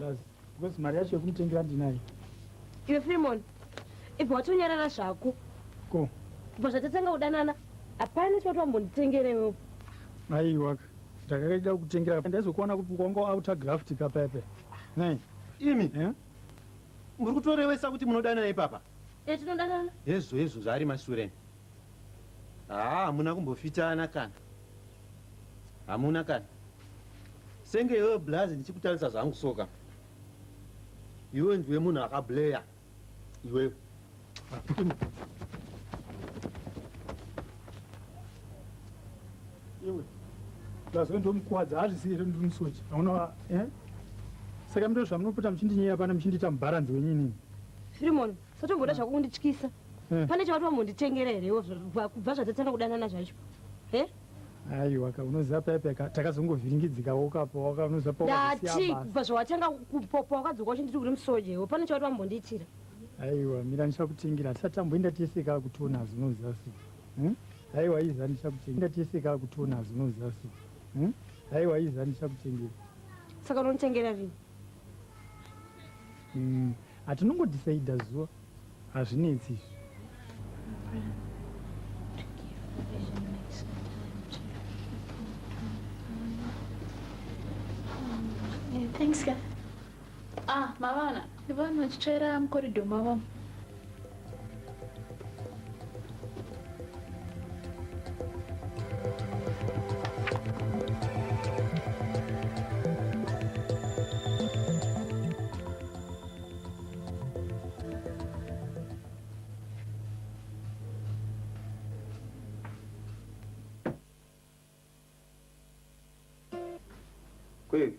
blazi because mari yacho yekumutengera ndinayo. Iwe Freeman, ibva watonyarara zvako. Ko. Kubva zvatatanga kudanana, hapana chawati wambonditengera iwewe. Aiwa, ndakakaida kutengera ndaizokuona kuti wanga outer graft ka pepe. Nei? Imi. Eh? Muri kutorevesa kuti munodanana ipapa? Eh, tinodanana. Hezvo hezvo zvaari mashure. Haa, hamuna kumbofitana kana. Hamuna kana. Senge iwewe blazi ndichikutarisa zvangu soka. Iwe ndiwe munhu akableya. Iwewe. Iwe. Blazi ndomukuwadza hazvisi here ndiri musoja. Hauna eh? Saka mndo zvamunopota muchindinyeya pana muchindiita mubharanzi wenyu inini. Firimon, satomboda zvako kundityisa. Eh. Pane chawati wambonditengera here iwe kubva zvatatanga kudanana zvacho? Eh? Aiwa ka unoziva paya paya takazongovhiringidzikawo ka pawaka unoziva pawakazosiya Ndati basa. kubva zvawatanga pawakadzoka uchinditi uri musoja iwe pane chawati wambondiitira. Aiwa mira ndichakutengera hatisati tamboenda tese ka kutonas unoziva so. Hmm? Aiwa iza ndichakutengera tese ka kutonas unoziva so. Hmm? Aiwa iza ndichakutengera. Saka unonditengera rini? Hmm. Hatinongodhisaidha zuva hazvinetsi izvi. Thanks, ka. Ah, mavana. Vanhu vachitsvaira mukoridho mavo. Kwe.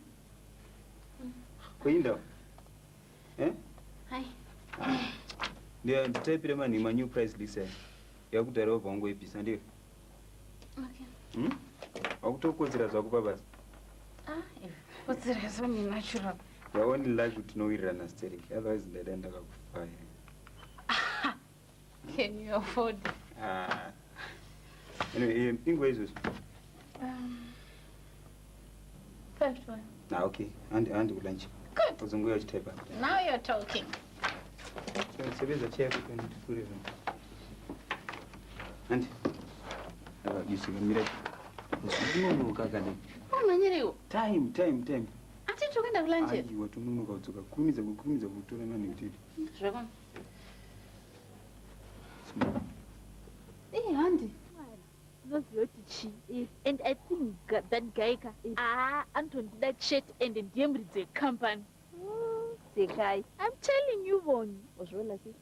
Kuinda. Eh? Hi. Ndiyo nditaipire mani ma new price list aya. Yakudhara wobva wangoibvisa ndiyo. Okay. Hmm? Wakutokotsera zvako pabasa. Ah, kotsera zvoni natural. You only like kuti tinowirirana sterek otherwise ndaida ndakakufaya. Can you afford? Ah. Anyway, inguva izvozvo. 5 to 1. Ah, okay. Handi handi kulunch. Good. Uzonguya uchitaipa. Now you're talking. Sebeza chair yako ndikure zvangu. Handi. Ava yusuka mira. Unonoka kani. Umanyiriwo. Time, time, time. Ati tikuenda kulunch. Aiwa tononoka kudzoka. Kurumidza kurumidza kutora mani kuti. Zvako. Eh, handi. Unoziva kuti chii? And I think that guy ka ah anotondida chete and ndiye muridzi wecompany. Sekai. I'm telling you Bonnie. Wazviona sei?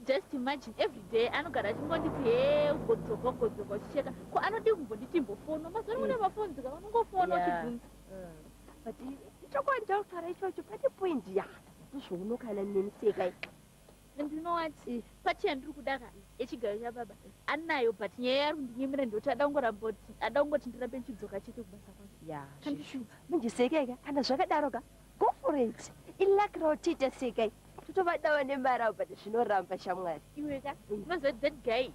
Just imagine every day anogara achingonditi he ugodzoka ugodzoka uchicheka. Ko anodii kumbonditi imbofono? Mazuva ano kune mafoni dzika unongofona uchibvunza. But chokwadi chakutaura ichocho pane point ya. Ndozvouno kana neni Sekai. And you know what? Pati yandiri kuda ka yechigayo chababa anayo but nyaya yaari kundinyimira ndeyekuti ada kungoramba kuti ada kungoti ndirambe ndichidzoka chete kubasa kwake. Ya. Kandishupa. Manje Sekai ka kana zvakadaro ka go for it. Iluck rautiita Sekai. Totovadawo nemari avo but zvinoramba shamwari. Iwe ka unoziva kuti that guy is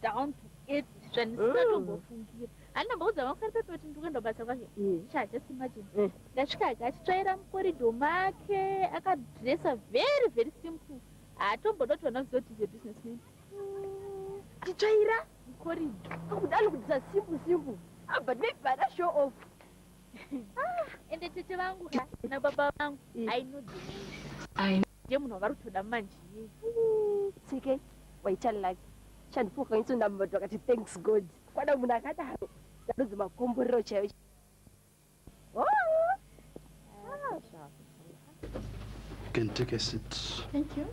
down to earth zvandisingatombofungiri. Handina kumboudza Makaripepe kuti ndiri kuenda kubasa kwake. Sha just imagine. Ndasvika hake achitsvaira mukoridho make akadressa very very simple. Haatomboda kuti vanhu vazive kuti he's a businessman. Achitsvaira mukoridho. Akuda anokudressa simple simple. Ah, but maybe vada show off. Ende tete vangu ka nababa vangu I know them. Ndiye munhu wavari kutoda manje iyeye. Seke waita lucky. Chandifoka intsonamata wakati thanks God. Kwada munhu akadaro. Ndadodzi makomborero chaiyo. Oh. Ah, zvako. You can take a seat. Thank you.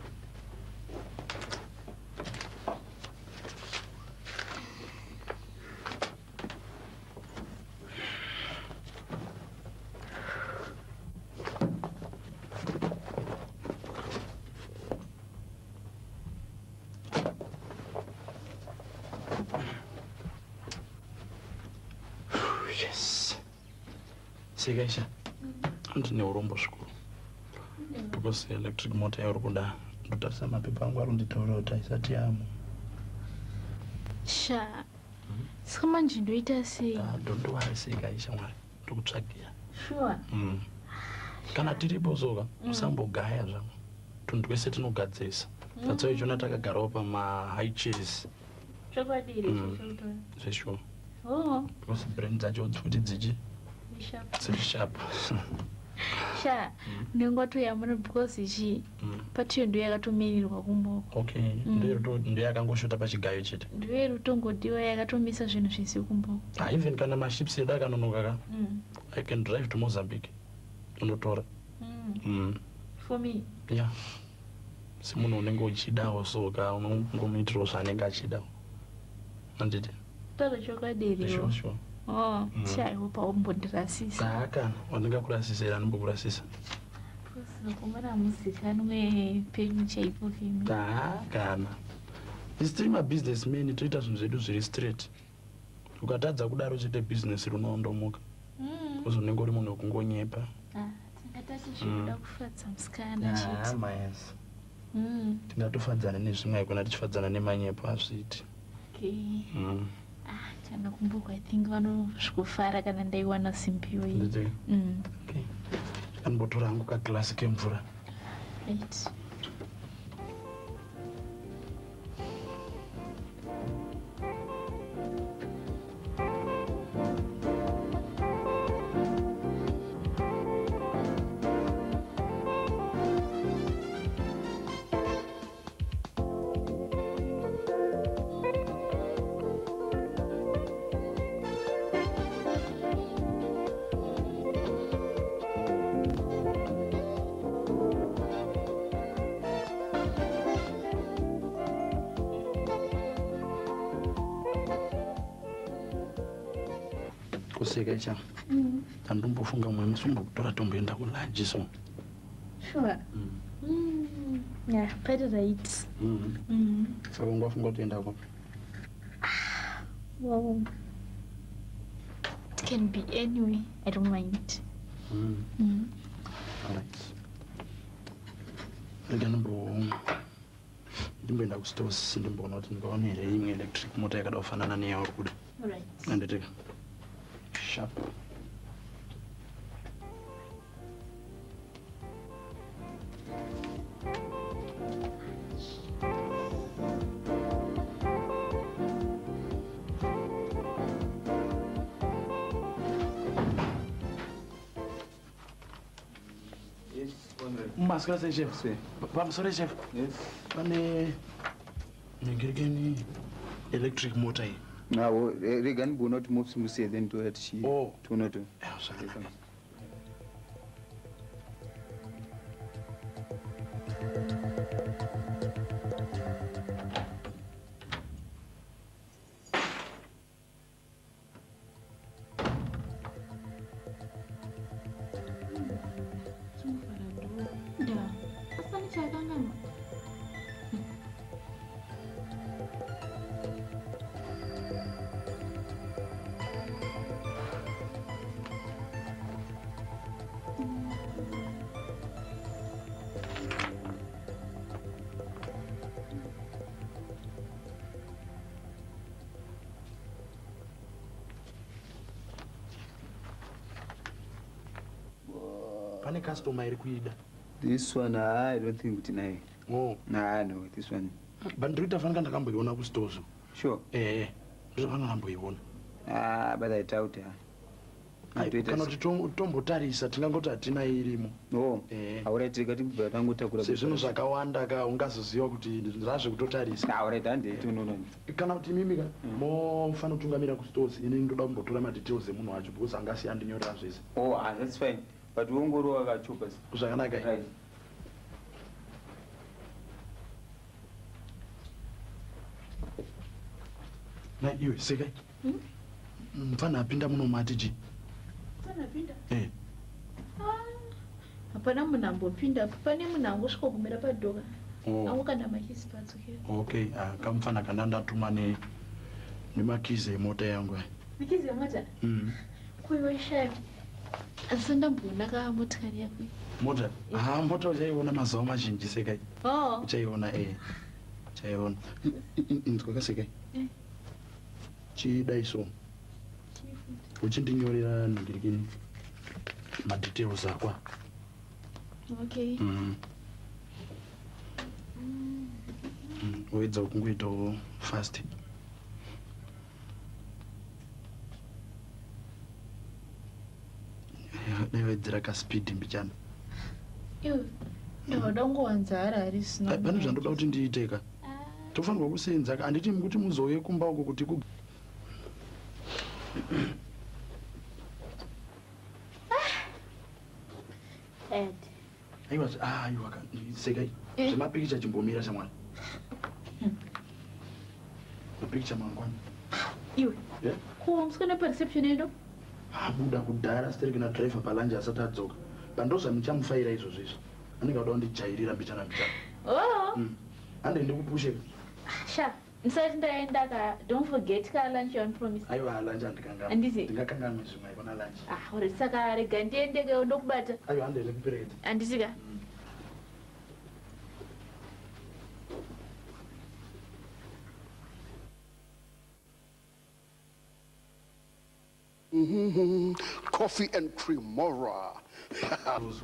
Yes. Sekaisha, ndine urombo zvikuru because electric motor yauri kuda ndotarisa mapepa angu ari kunditaurira kuti haisati yamo. Sha. Saka manje ndoita sei? Ah, don't worry Sekaisha mwari, ndokutsvagira. Sure. Kana tiripo soka, usambogaya zvako. Tunhu twese tinogadzirisa. That's why uchiona takagarawo pama high chairs. Chokwadi here ichocho? Zveshuwa. Oh. Because brain dzacho futi dzichi dziri sharp. Sha, unenge watoyamura because ichi patiyo ndiyo yakatomirirwa kumboko. Okay, ndiyo yakangoshota pachigayo chete. Ndiyo iri kutongodiwa yakatomisa zvinhu zvese kumboko. Ah, even kana maships edu akanonoka ka, I can drive to Mozambique. Unotora. For me? Yeah. Semunhu unenge uchidawo so ka, unongomuitirawo zvaanenge achidawo. Handiti? Taura chokwadi here? Sure, sure. Oh, sha, I hope aumbondirasisa. Ah, kana wandingakurasisa here? Anombokurasisa. Vakomana hamuzikanwe penyu chaipo kemi. Ah, kana isi tiri mabusinessman, toita zvinhu zvedu zviri straight. Ukatadza kudaro chete, business rinoondomoka. Because unenge uri munhu wekungonyepa. Ah, tingatati zvekuda kufadza musikana chete. Mayes, tingatofadzana nezvimwe, haikona tichifadzana nemanyepo, hazviiti. Okay. Ah, kana kumboko I think vanosvikofara kana ndaiwana simbi iyoyi. Nditi okay, andimbotora hangu kaglasi kemvura. Right. Kuseka icha, andombofunga mumwe musi umbokutora tomboenda kulunch so. Sure. Yeah, pari right. Saka ungafunga kutoenda kupi? Well, it can be anyway. I don't mind. Alright, rega ndimboenda kustores, ndimboona kuti ndingaona here imwe electric motor yakada kufanana neyauri kuda. Alright. Anditika sharp. Yes, Conrad. Maswera sei, chef? Sei. Pamusoro, chef. Yes. Pane nyengerekeni electric motor iyi. Nawo rega ndimboona kuti mops musiye, then toya tichi Oh. toona to. Eh, zvakanaka. Chimufara ndo. Da. Asani chakanganwa. Pane customer iri kuida. This one, I don't think kuti naye. Oh. Nah, no, this one. But ndiri kuita fanika ndakamboiona kustores. Sure. Ee, ndinofanira ndamboiona. Ah, but I doubt her. Ai, kana kuti tombotarisa, tingangoti hatina irimo. Oh. Eh. Alright, rega tibva tangotakura. Sezvinhu zvakawanda ka, ungazoziva kuti ndazvekutotarisa. Alright, handei tonoona. Kana kuti mimi ka mofanira kutungamira kustores, ini ndoda kumbotora madetails emunhu wacho because angasiya andinyorera zvese. Oh, ah, that's fine. But wongorova kachopa. Zvakanaka. Right. Na iwe sekai, mufana apinda muno mati chi? Panapinda. Eh. Hapana munhu ambopinda. Pane munhu angosvika kumira padhoka. Oh. Angokanda makisi padzokera. Okay, ah, kamufana kana ndatuma nemakizi emota yangu aya. Makizi emota? Kuiwe shayo. Asi ndamboona kamotikari yako. Mota? Ah, mota uchaiona mazuva mazhinji, sekai. Oh. Uchaiona, eh, uchaiona. Inzwa kasekai. Eh. Chidai so, uchindinyorera nhingirikini madetails akwa. Okay. Woedza kungoitawo fast. Dai wedzera kaspeed mbichana. Iwe, ndinoda kungowanza harari isina. Pane zvandoda kuti ndiite ka. Tofanirwa kusenza ka, handiti kuti muzouye kumba uko kuti ku Ed. Aiwa, aiwa ka, sekai. Zvemapikicha chimbomira shamwari. Mapikicha mangwana. Iwe. Yeah? Ko muswena pareception yedu? Abuda kudhara stereki nadriver palanje asati adzoka. Bandozvamuchamufaira izvozvo izvo. Anenge auda kundijairira mbichana mbichana. Oh. Hande ndikupushe. Sha, ndisati ndaenda ka, don't forget ka lunch on promise. Aiwa lunch handikanganwi. Handiti? Ndingakanganwe zvimwe aikona lunch. Ah, uri saka rega ndiende ke ndokubata. Aiwa hande ndikuperekedza. Handiti ka? Coffee and cremora.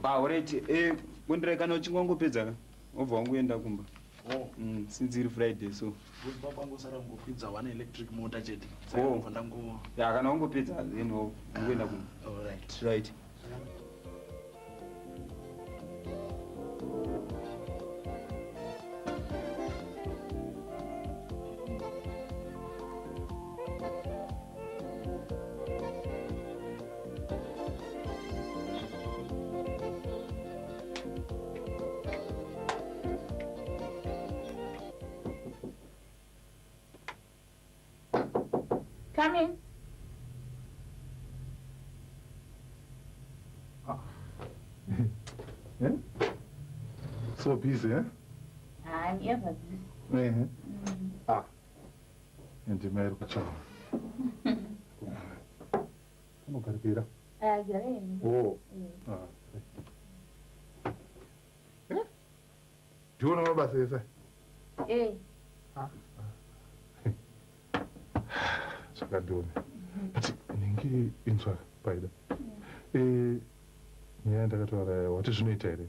Alright, Gondera kana uchinge wangopedza ka, wobva wangoenda kumba. Oh. Since iri Friday so. Because baba angosara kungokwidza one electric motor chete. Saka Oh. ndobva ndango Ya kana wangopedza then wangoenda kumba. All right. Right. Come in. Eh? So busy, eh? I'm ever busy. Eh. Ah. Ndima iri kuchava. Unogarikira. Gareni. Oh. Ah. Eh? Ndiona mabasa ese. Eh. Zvakadome. But inenge inzwa paida. Eh, nyaya yandakataura wati zvinoita here?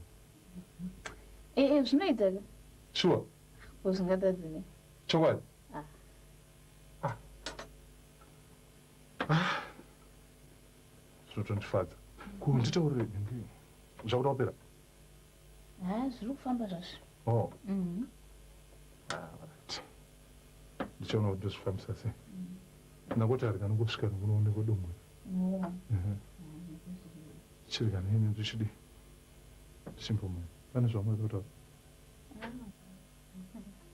Eh, zvinoita ka. Sure. Uzvingatadzine. Chokwadi. Ah. Ah. Ah. Zvinotondifadza. Ko nditaurire nenge zvakuda kupera? Ha, zviri kufamba zvazvo. Oh. Ah, right. Ndichaona kuti ndozvifambisa sei. Ndangoti hari kanongosvika ndikunoonekwa domwe. Oh. Chiri kanene ndichidi. Ndichimbomwe. Pane zvamuri kutaura.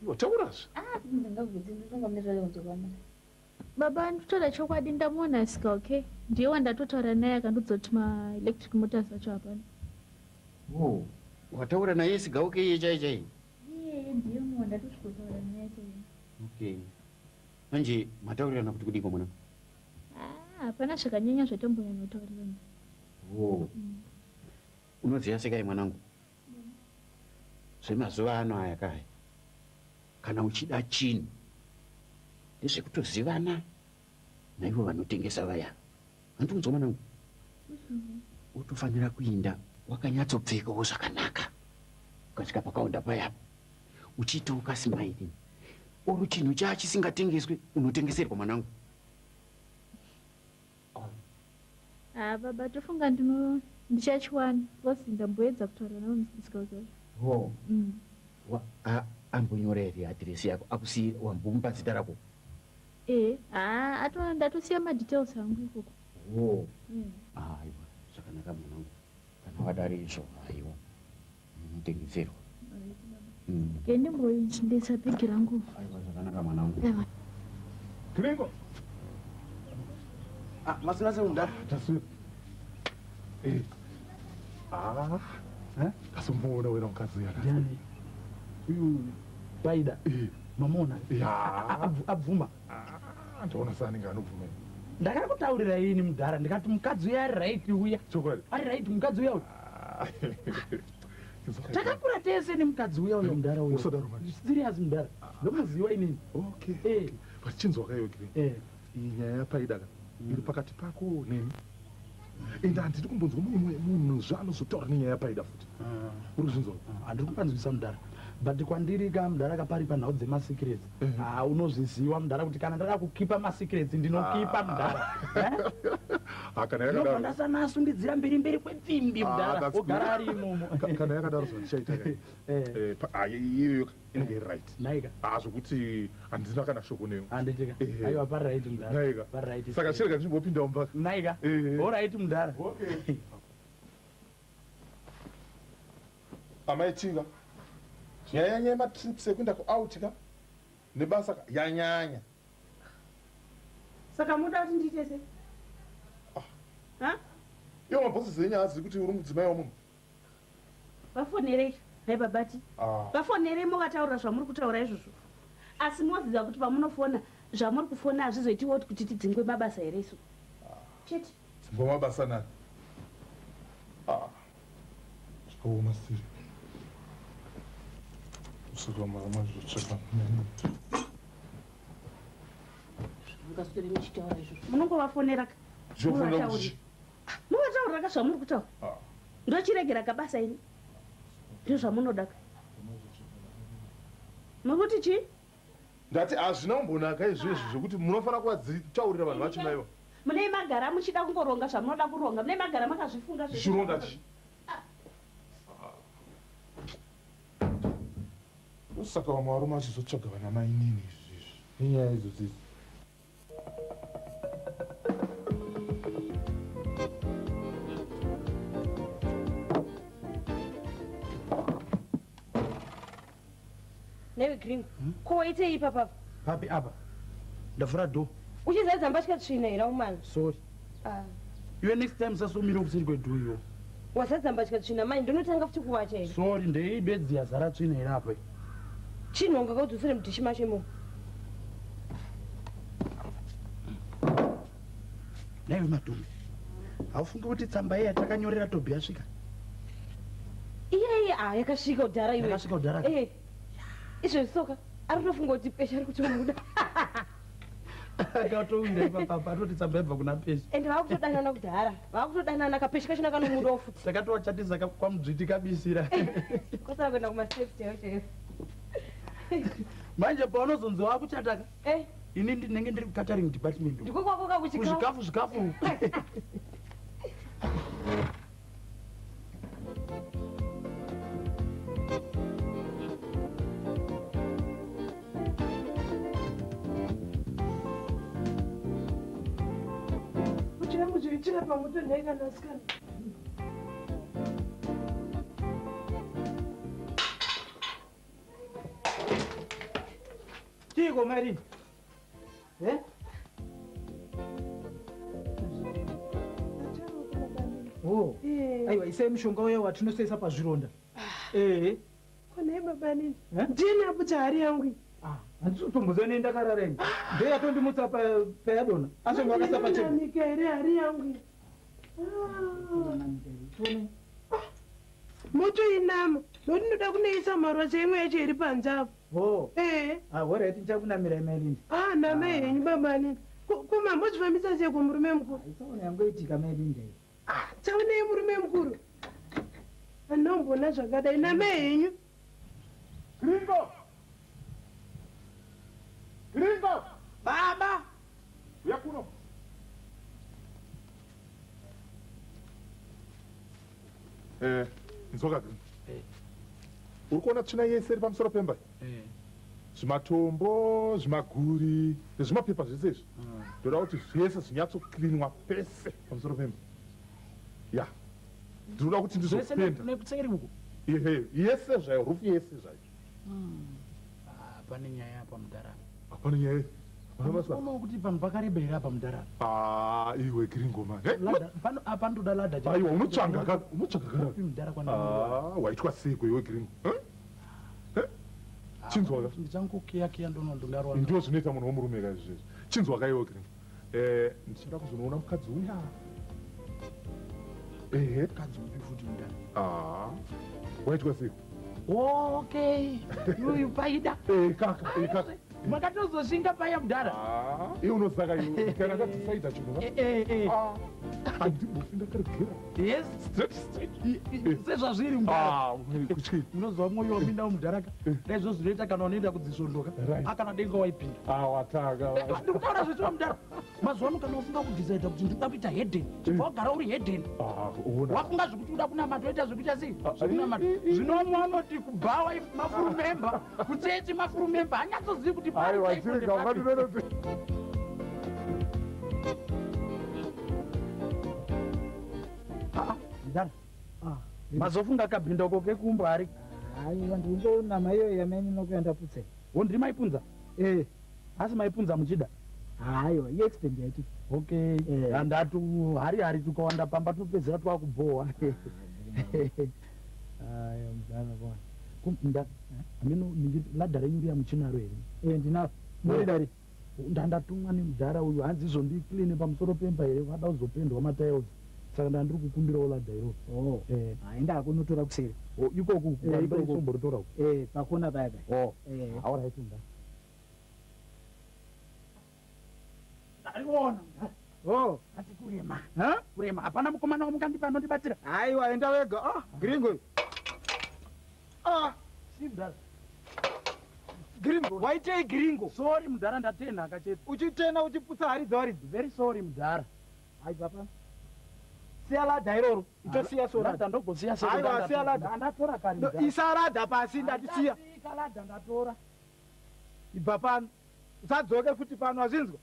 Iwe taurazve. Ah, ndingabvudzi ndinongomirira kunzwa mari. Baba, nditoda chokwadi ndamuona sika, okay? Ndiye wandatotaura naye akandiudza kuti ma-electric motors acho hapana. Oh, wataura naye sigauke iye chai chai. Iye ndiye mumwe wandatosvikotaura naye chaiye. Okay. Manje mataurirana kuti kudiko mwana? Ah, hapana zvakanyanya zvatombonyanyotaurirana. Oh. Unoziya sekai mwanangu? Zvemazuva ano aya kai. Kana uchida chinhu ndezvekutozivana naivo vanotengesa vaya. Handikunzwa mwanangu? Utofanira kuinda wakanyatsopfekawo zvakanaka. Ukasvika pakaunda paya uchiitawo kasimairi. Oro chinhu chachisingatengeswi unotengeserwa mwanangu. Ah, baba, tofunga ndichachiwana because ndamboedza kutaura navo musika wacho. Oh. Ambonyora here adhiresi yako akusiyi wambomupa zita rako? Eh, ah, ndatosiya madetails angu ikoko. Oh. Aiwa, zvakanaka mwanangu. Kana wadari izvo, aiwa. Unotengeserwa. Ke ndimbochindesa bhegi rangu. Aiwa, zvakanaka mwanangu. Aiwa. Gringo. Ah, masina seunda. Taswira. Eh. Ah. Eh? Kasomboona wena mukadzi yaka. Ndiani? Uyu Paida. Eh. Mamona. Ya. Abvuma. Ah, ndaona saanenge anobvuma. Ndakakutaurira ini mudhara ndikati mukadzi uya ari right uya. Chokwadi. Ari right mukadzi uya uyu. Takakura tese nemukadzi uya uyo mudhara uyo. Usadaro manje. Serious mudhara. Ndomuziwa inini. Okay. Eh. But chinzwa kaiwe Gringo. Eh. Iyi nyaya yaPaida ka. Iri pakati pako neni. Ende handidi kumbonzwa mumwe munhu zvaanozotaura nenyaya yaPaida futi. Uri kuzvinzwa? Handiri kupanzwisa mudhara. But kwandiri ka mudhara ka pari panhau dzemasecrets. Ah, unozviziva mudhara kuti kana ndada kukipa masecrets ndinokipa ah. mudhara. Eh? Ah, kana yakadaro. Ndobva ndasana asundidzira mberi mberi kwepfimbi ah, mudhara. Ogara ari imomo. Kana yakadaro zvandichaita. Eh. Eh, ah, iyoyo inenge iri right. Naika. Ah, zvokuti handina kana shoko newe. Handitika. Aiwa pari right mudhara. Naika. Pari right. Saka chirega ndichimbopinda mumba. Naika. All right mudhara. Okay. Amai Tinga, nyaya yanyanya yematrips ekuenda kuout ka nebasa ka yanyanya. Saka muda kuti ndiite sei? Ah. Ha? Iwo mabhosses enyu haazivi kuti uri mudzimai wamunhu. Vafonerei nhai babati. Ah. Vafonerei movataurira zvamuri kutaura izvozvo. Asi moziva kuti pamunofona zvamuri kufona hazvizoitiwo kuti tidzingwe mabasa here isu? Ah. Chete. Dzingwe mabasa nani? Ah. Zvakaoma siri. Saka mama zvotsvaka. Mungaswere muchitaura izvozvo. Munongovafonera ka. Zvofonera kuti Muvataurira ka zvamuri kutaura. Ah. Ndochiregera ka basa ini. Ndozvamunoda ka. Muri kuti chii? Ndati hazvina kumbonaka izvezvi zvekuti munofanira kuvadzitaurira vanhu vacho naivo. Munei magara muchida kungoronga zvamunoda kuronga. Munei magara makazvifunga zvese. Chironda chii? Saka vamwe varume vachizotsvaga vana mainini izvi izvi nenyaya idzodzi idzi. Newe Green, hmm? Ko waitei ipapa? Papi apa? Ndavhura door. Uchizadza mbatya tsvina here umana? Sorry. Ah. Iwe next time sasomira kuseri kwedoor iwo. Wazadza mbatya tsvina manje ndinotanga futi kuwacha here? Sorry, ndei bedzi yazara tsvina here apa? Chinhonga kaudzosere mudhishi macho imomo. Naiwe Madhumbe, haufungi kuti tsamba iya yatakanyorera Tobi yasvika? Iya iya ah yakasvika kudhara iwe. Yakasvika kudhara. Eh. Izvezvi soka ari kutofunga kuti Pesha ari kutomuda. Akatowira ipapa atoti tsamba yabva kuna Pesha. Ende vakutodanana kudhara. Vakutodanana kaPesha kachona kanomudawo futi. Takatowachatisa kwamudzviti kabisira. Kwasara kuenda kumasteps chaiwo chaiwo. Manje paunozonzi wakuchataka. Eh. Ini ndinenge ndiri kucatering department. Ndiko kwako kakuchikafu. Kuzvikafu zvikafu. Kuchirangu chiri pamoto nhai kana asikana. Chiiko Marini? Eh? Oh. Eh. Aiwa isai mushonga uya watinosaisa pazvironda. Eh. Ko nhai baba nini? Eh? Ndini apo hari yangu iyi. Ah, handisi kutomboziva nei ndakarara ini. Ndiyo yatondimutsa payadonha. Asi wakasa pachena. Ndinamika here hari yangu iyi? Ah. Motoinama nokuti ndoda kunoisa marwadzo imwe yacho iri panze apo. Ho. Eh. Ah, horaiti ndichakunamirai mai Linda. Ah, nama henyu baba nini. Ko mambozvifambisa sei kumurume mukuru? Tsaona yangoitika mai Linda iyi. Ah, tsaona yemurume mukuru. Anomboona zvakadai nama henyu. Gringo! Gringo! Baba! Uya kuno. Eh, inzwa Gringo. Eh. Uri kuona tsvina yese iri pamusoro pemba? Eh. Zvimatombo, zvimaguri nezvimapepa zvese izvi. Ndoda kuti zvese zvinyatsoklinwa pese pamusoro pemba. Ya. Ndinoda kuti Zvese ndizopenda. nekuseri uko. Ehe, yese zvayo, rufu yese zvayo. Ah, pane nyaya apa mudhara. Hapana nyaya. Hapana basa. Unoona kuti panhu pakareba here apa mudhara? Ah, iwe Gringo man. Hey, Ladder, pano apa ndoda ladder. Aiwa, unotsvaga ka, unotsvaga ka. Upi mudhara kwana. Ah, waitwa seiko iwe Gringo? Eh? Eh? Chinzwa ka. Ndichangokiya kiya ndono ndingarwa. Ndizvo zvinoita munhu womurume ka izvezvi. Chinzwa ka iwe Gringo. Eh, ndichada kuzonoona mukadzi uya. Ehe. Mukadzi upi futi mudhara? Ah. Waitwa seiko? Okay. Yuyu paida. Eh, kaka, eh kaka. Makatozoshinga paya mudhara. Ah, iwe unozaka iwe. Kana ndadecide chinhu ka. Eh eh eh. Ah. Handimbofi ndakaregera. Yes. Straight straight. Sezvazviri Ah, kuchii. Unozwa mwoyo wapinda mudharaka. Naizvozvo zvinoita kana unoenda kudzisvondoka. Akana denga waipinda. Ah, wataka. Ndikutaura zvechiva mudhara. Mazuva ano kana wafunga kudhisaidha kuti ndikuda kuita hedeni, chibva wagara uri hedeni. Ah, uona. Wafunga zvekuti uda kunamata woita zvekuita sei? Zvekunamata. Zvino umwe anoti kubhawa mafurumemba, kuchechi mafurumemba, hanyatsozivi kuti pari Aiwa, chaipo chirega ndepapi. ungatinene. Mudhara. Mazofunga kabhinda uko kekumba ari. Aiwa ndingonama iyoyo yamene nokuenda putse. Wo ndiri maipunza? Eh. Asi maipunza muchida? Aiwa, iaccident yaitika. Okay. Handatu hari hari tukawanda pamba topedzera twakubhowa. Ayo mudhara bwana. Kumda. Ameno ladha renyu riya muchinaro here? Eh, ndinaro. Muri Ndandatumwa nemudhara uyu hanzi izvo ndiclean pamusoro pemba here vada kuzopendwa matiles. Saka ndandiri kukumbirawo ladha iroro. Oh. Eh. Haenda akunotora kuseri. Oh, ikoku Eh, ikoko. kumboritora uku. Eh, pakona paya paya. Oh. Eh. All right mudhara. Ndariona mudhara. Oh. Ati kurema. Ha? Kurema. Hapana mukomana wamukandipa anondibatsira. Aiwa, enda wega. Ah, gringo. Ah, Si mudhara. gringo. Waitei gringo? Sorry mudhara ndatenda akachete. Uchitena uchiputsa hari dzawaridzi. Very sorry mudhara. Hai papa. Siya ladha iroro. Itosiya so Ladha ndogosiya seko. Aiwa, siya ladha. Ndatora kare. No, mudhara. isa ladha pasi ndati siya. Ndasika ladha ndatora. Ibva pano. Usadzoke futi pano wazvinzwa?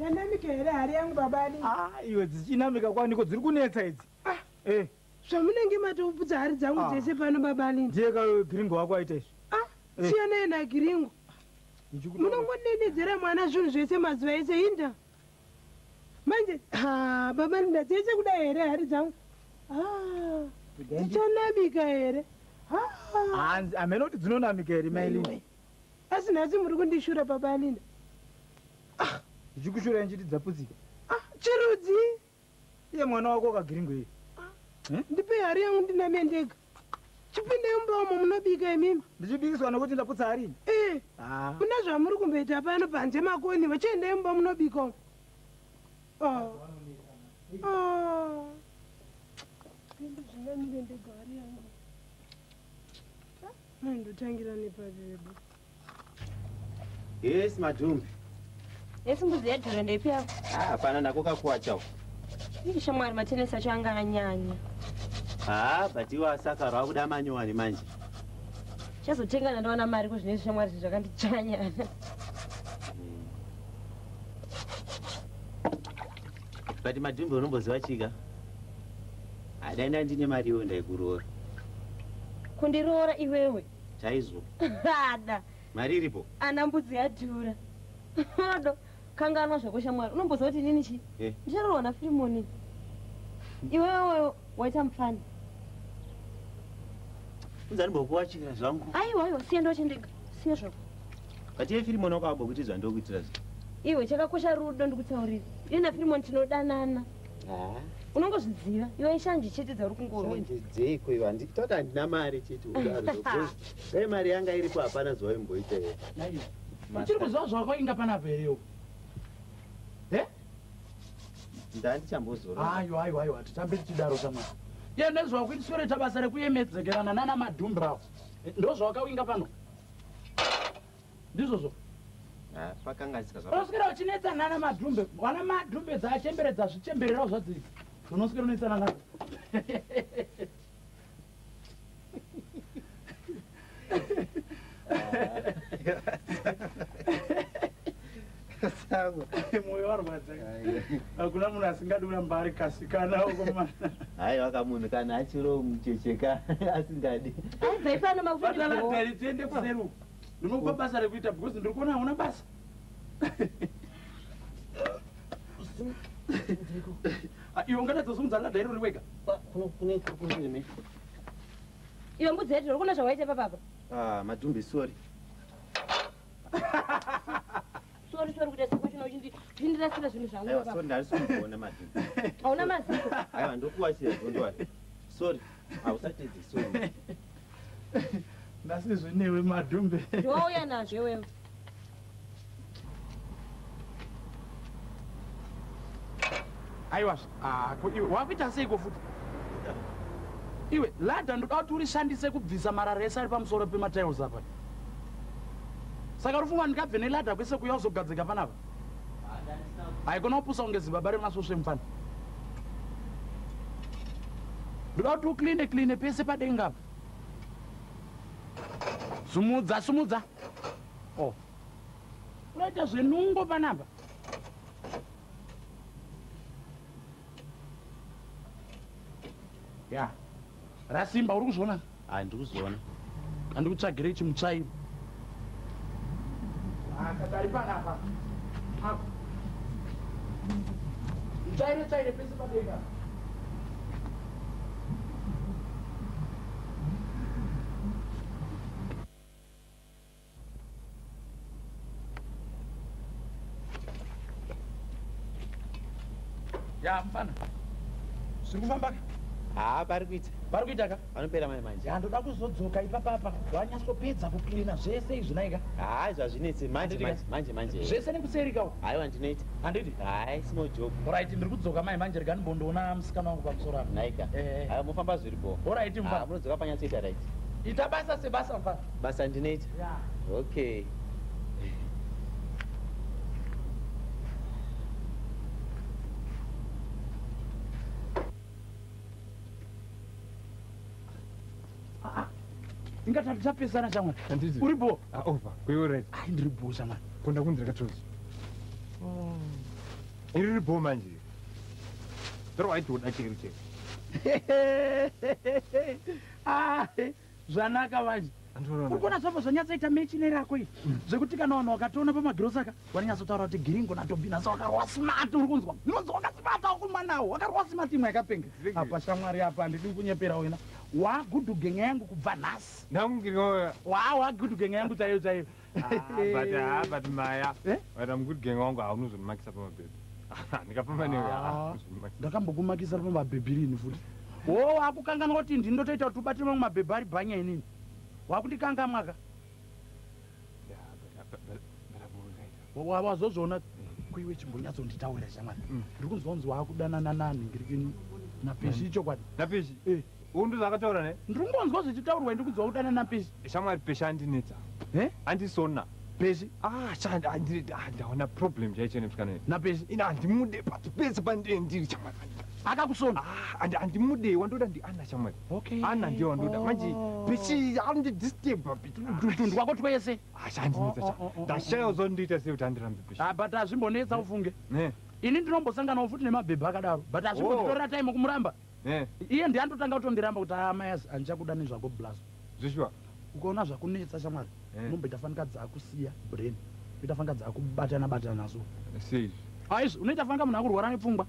Yanamika here hari yangu babani? Ah, iwe dzichinamika kwaniko dziri kunetsa idzi. Eh, Zvamunenge matoputsa hari dzangu Ah. dzese pano babani. ndiye ka gringo wako aita izvi. Ah, Eh. siyanai nagiringo. Ndichikutaura. Munongodededzera mwana zvinhu zvese mazuva ese inda. Manje, ha, babani ndadzese kudai here hari dzangu? Ah, dzichanamika here? Ha. Hanzi hameno kuti dzinonamika here mailini. Asi nhasi muri kundishura babalinda. Ndichikushura nchiti dzaputsika. Ah, chirudzi. Iye mwana wako kagiringo iye. Ndipe hari yangu ndiname ndega. Chipindai mumba umo munobika imimi. Ndichibikiswa nokuti ndaputsa hari. Eh. Ah. Muna zvamuri kumboita pano panze makoni vachiendai mumba munobika umo. Ah. Ah. Ndinamire ndega hari yangu. Ah, ndotangira nepapi vedu. Yes, madhumbi. Esi mbudzi yadhura ndeipi yako? Ah, hapana nako kakuwachawo. Ii shamwari matenesi acho anga anyanya. Ah, but iwe asaka rwakuda manyowani manje. Chazotenga ndandowana mari kuzvinezvi shamwari zvinhu zvakandichanya. But madhumbi unomboziva chika? Dai ndandine mari iwe ndaikuroora. Kundiroora iwewe. Chaizvo. Ada. Mari iripo? Ana mbudzi yadhura. Odo. Kanganwa zvako shamwari. Unomboziva kuti inini chi? Eh. Ndicharoorwa naFirimoni. Iwewe waita mufana. Unzi andimbokuwachira zvangu. Aiwa aiwa siya ndochendega. Siya zvako. But iye Firimoni wako kuti zvandokuitira zvi. Iwe chakakosha rudo ndikutaurira. Ini naFirimoni tinodanana. Ah. Unongozviziva. Iwe ishanje chete dzauri kungorwa. Shanje dzeiko iwe handitoti handina mari chete udaro. Dai mari yanga iripo hapana zvawaimboita iwe. Uchiri kuziva zvawakainga panapa here iwe? Eh? Ndandichambozorora. Aiwa aiwa aiwa titambe tichidaro shamwari. Iye ndozvakuitiswereta basa rekuyemedzekerana nana madhumbrawo. Ndozvawakawinga pano. Ndizvozvo. Ah, pakanganisika zvako. Unoswera uchinetsa nana madhumbe. Wana madhumbe dzachemberedza zvichembererawo zvadzidzi. Unoswera unetsana nadzo. Sango. Moyo warwadza. Hakuna munhu asingadi kuramba ari kasikana uko Haiwa kamunhu kana achiro muchecheka asingadi. Aibva ipano makutondi. Batala tiende kuseri uko. Ndinokupa basa rekuita because ndiri kuona hauna basa. Ah, Iwe ungatadzosimudza ladha irori wega. Kune kune. Iwe mbudzi yadhura uri kuona zvawaita papapa. Ah, madhumbi sorry. Sorry sorry kuita seko chino uchindirasira zvinhu zvangu Aiwa papapa. sorry ndari kumboona madhumbi. Hauna maziko. Aiwa ndokuwachira don't worry. Sorry. Hausatedze sorry. Ndasizvinewe madhumbe. Ndiwauya nazvo iwewe. Aiwa, ah, ko iwe wakuita seiko futi? Iwe ladha ndoda kuti urishandise kubvisa marara ese ari pamusoro pematiles apa. Saka uri funga ndikabve neladha kwese kuya uzogadzika panapa? Haikona kupusa kunge zibaba remasvosve mufana. Ndoda kuti ukline kline pese padenga apa. Sumudza sumudza. Oh. Unoita zvenungo panapa. Ya. Rasimba uri kuzviona? Ah, ndiri kuzviona. Andikutsvagire chimutsvairo. Ah, katari panapa. Apa. Mutsvaire tsvaire pese padenga. Ya mfana. Zviri kufamba ka? Haa pari kuita. Pari kuita ka? Panopera mai manje. Ya ndoda kuzodzoka ipapapa. Wanyatsopedza kucleana zvese izvi naika. Haa izvi hazvinetsi manje manje manje manje. Zvese nekuseri ka? Haiwa ndinoita. Handiti? Hai small job. Alright ndiri kudzoka mai manje rega ndimbondoona musikana wangu pamusoro apa. Naika. Eh. Haiwa mofamba zviri bho. Alright mfana. Haa munodzoka panyatsoita right. Ita basa sebasa mfana. Basa ndinoita. Yeah. Okay. Inga tati tapesana shamwari. Uri bho? Ah, over. Kuiwe right. Ai ndiri bho shamwari. Konda kunzi rakatrozi. Iri riri bho manje. Doro waitoda chero chero. Ah, zvanaka manje. Uri kuona zvabva zvanyatsoita mechi nerako iri zvekuti kana vanhu vakatoona pamagirosaka vanonyatsotaura kuti giringo natobinasa wakarwa smart uri kunzwa unonzi wakasimata wakumanawo wakarwa smart imwe yakapenga apa shamwari apa handidi kunyepera wena wagudhugenga yangu kubva nhasi wa wagudhugenga yangu chaiyo chaiyo But ah, but maya. But I'm good gang wangu haunozondimakisa pamabhebhi. Ndikafamba newe. Ndakambokumakisa pamabhebhi rini futi wo wakukanganwa kuti ndini ndotoita kuti ubate mamwe mabhebhi ari bhanya inini wakundikangamwa ka wazozviona kuiwe chimbonyatsonditaurira shamwari ndiri kunzwa kunzi wakudanana nanhingirikini napeshi ichokwadi Napeshi? Eh. Uyu ndozvaakataura ne? Ndiri kungonzwa zvichitaurwa ndiri kunzwa kudanana napeshi. Shamwari Peshi andinetsa. Eh? Andisona. Peshi? Ah, sha ah, ndaona problem chaicho nemusikana uyu. Napeshi? Ina handimude but pese pandee ndiri shamwari. Akakusona? Ah, handimude wandoda ndi Anna shamwari. Okay. Anna ndiye wandoda. Manje Peshi anondidisturb. Tundu wako twese. Ah, sha andinetsa sha. Ndashaya uzondiita sei kuti andirambe Peshi. Ah, but hazvimbonetsa ufunge. Ne. Ini ndinombosanganawo futi nemabhebhi akadaro. But hazvimbonditorera time kumuramba. Eh. Iye ndiye anototanga kutondiramba kuti ah mayas handichakuda nezvako blazo. Zveshuwa. Ukaona zvakunetsa shamwari, Eh. unomboita fanika dzakusiya brain. Unoita fanika dzakubatana batana nazo. Sei? Aizvi unoita fanika munhu akurwara nepfungwa.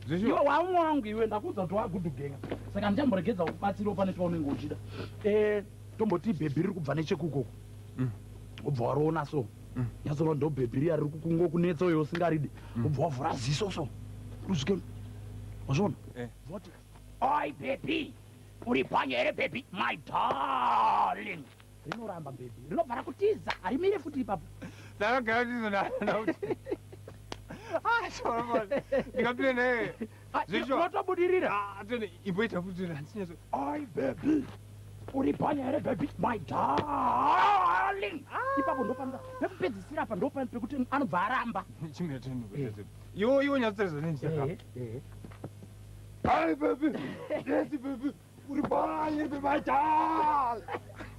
Zveshuwa. Iwe waumwe wangu iwe ndakuudza kuti wagudugenga. Saka handichamboregedza kubatsirawo pane paunenge uchida. Eh, tomboti bhebhi riri kubva nechekukoko. Ubva waroona so. Nyatsoona ndo bhebhi riya riri kungokunetsa uyo usingaridi. Ubva wavhura ziso so. Usvike wazviona? Eh. Voti, "Oi bhebhi, uri bhanya here bhebhi? My darling." Rinoramba bhebhi. Rinobva rakutiza, harimire futi ipapo. Ndakagara ndizonana kuti. Ah, shamwari. Ndikapinda naye. Zveshuwa. Unotobudirira. Ah, tone imboita futi handisinyatso. Oi bhebhi, uri bhanya here bhebhi? My darling. Ipapo ndopanoda pekupedzisira apa ndopano pekuti anobva aramba. Chimira tone. Iwo iwo nyatsotaridza nenjira. Hi baby. Yes baby. Uri bhanya baby my darling.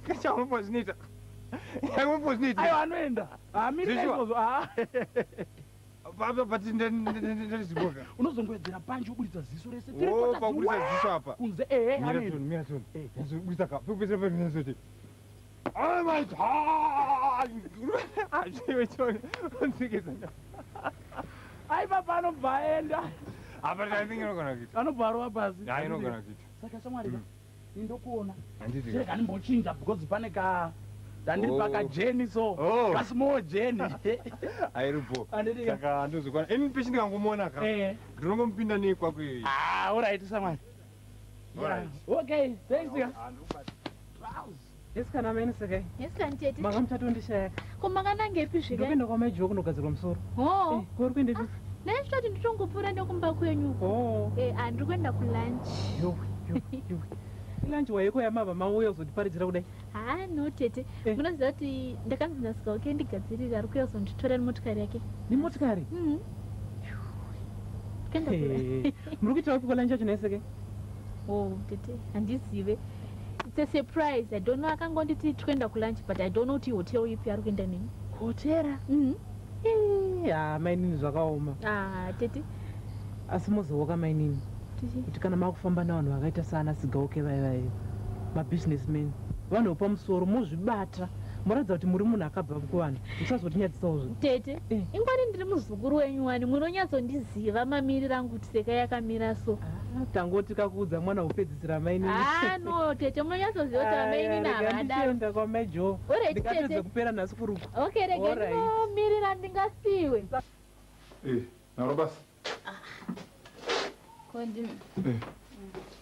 Kachamupo zvinoita. Yamupo zvinoita. Aiwa anoenda. Haamiri Zveshuwa. naizvozvo. Ah. Baba but ndandizviboka. Unozongowedzera panji woburitsa ziso rese. Oh, pakuburitsa ziso apa. Kunze ehe Mira anoenda. tone, mira tone. Nyatsoburitsa ka. Pekupedzisira pekupedzisira Oh my darling. Achiwe tone. Unzikisa. Ai papa anobva aenda. Apa I think inogona kuita. Anobva arova pasi. Hai inogona kuita. Saka shamwari ka, ini ndokuona. Handiti. Chirega ndimbochinja because pane ka ndandiri Oh. pakajeni so. Oh. Kasmall jeni. Airipo. Handiti ka. Saka ndozokwana. Ini peshi ndikangomuona ka. Eh. Ndinongomupinda nei kwako iyoyi. Ah, alright shamwari. Alright. Okay, thanks. ka. Ah, ndokubata. Trouse. Yes kana amene sekai. Yes kana tete. Manga muchatondishaya. Ko makanangepi zvika? Ndokuenda kwa mai Joe kunogadzirwa musoro. Oh. Eh, ko uri kuendepi? Ah, ndaitoti nditongopfuura nekumba kwenyu. Oh. Eh, ah ndiri kuenda ku lunch. Yowe, yowe, yowe. Lunch waiko yamava mauya kuzotiparidzira kudai. Ah no tete. Eh. Munoziva kuti ndakanzi nasika okay ndigadzirire ari kuuya kuzonditora nemotikari yake. Nemotikari? Mhm. Kuenda ku Eh, Muri kuita wapi kwa lunch yacho nhai Oh, tete, handizive. It's a surprise. I don't know akangonditi tikuenda kulunch but I don't know kuti hotel ipi ari kuenda neni. Hotera? Mhm. Eh, ah mainini zvakaoma. Ah, tete. Asi mozowoka mainini. Tete. Kuti kana makufamba nevanhu vakaita saana Sigauke vai vai mabusinessmen vanhu vepamusoro mozvibata moratidza kuti muri munhu akabva kuvanhu musazotinyadzisawo Tete, ingwani ndiri muzukuru wenyu wani munonyatsondiziva mamiriro angu kuti seka yakamira so. Ah, tangoti kakuudza mwana wopedzisira mainini. Ah, no, tete munonyatsoziva kuti amainini havadaro. Ndichienda kwamai Joe. Alright, Ndikatedze tete. kupera nhasi kuruku. Okay, rega Alright. ndinomirira ndingasiwe. Eh, naro basa. Ko ndimi. Eh.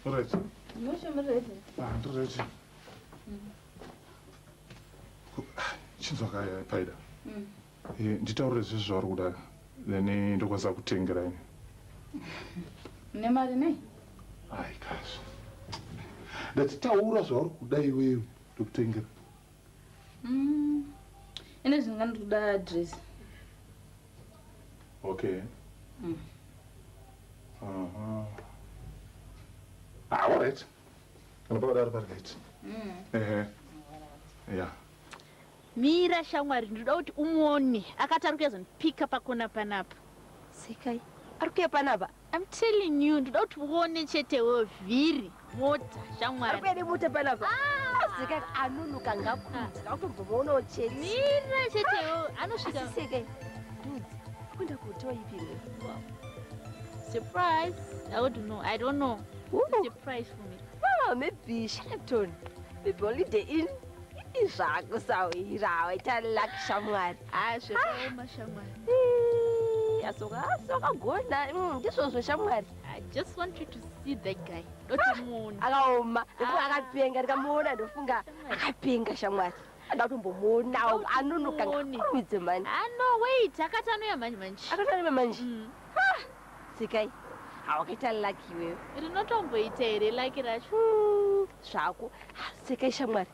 Alright. Mushe muri ready? Ah, ndiri ready. Chinzwa kaya Paida. Eh, nditaurire zvese zvauri kuda. Then ndokwanisa kutengera ini. Mune mari nei? Ai kasha. Ndatitaura zvauri kuda iwewe ndokutengera. Ine zvinga ndikuda dress. Okay. Aha. Ah, alright. Kana pakadaro pari right. Ehe. Yeah. Mira shamwari, ndinoda kuti umuone. Akati ari kuuya kuzondipika pakona panapa. Sekai, ari kuuya panapa? I'm telling you, ndinoda kuti uone chete wewe vhiri mota shamwari. Ari kuuya nemota panapa? Sekai anonoka ngakuti, ngakutombomuonawo chete. Mira chete wewe anosvika. Asi Sekai, ndudzi, kuenda kuhotel ipi iwewe? Surprise. I don't know. I don't know. It's a surprise for me. Ah, maybe Sheraton. Maybe Holiday Inn. Zvako sawira, waita luck shamwari. Ah, zvakaoma shamwari. Asoka, asoka gona. Ndizvozvo shamwari. I just want you to see that guy. Ndotimuona. Akaoma, ndofunga akapenga, ndikamuona ndofunga akapenga shamwari. Ada kutombomuonawo, anonoka ngakurumidze mani. Ah no, wait, akati anouya manje manje. Akati anouya manje? Ah, Sekai, hawakaita lucky iwewe. Rinotomboita here lucky racho? Zvako. Ah, Sekai shamwari.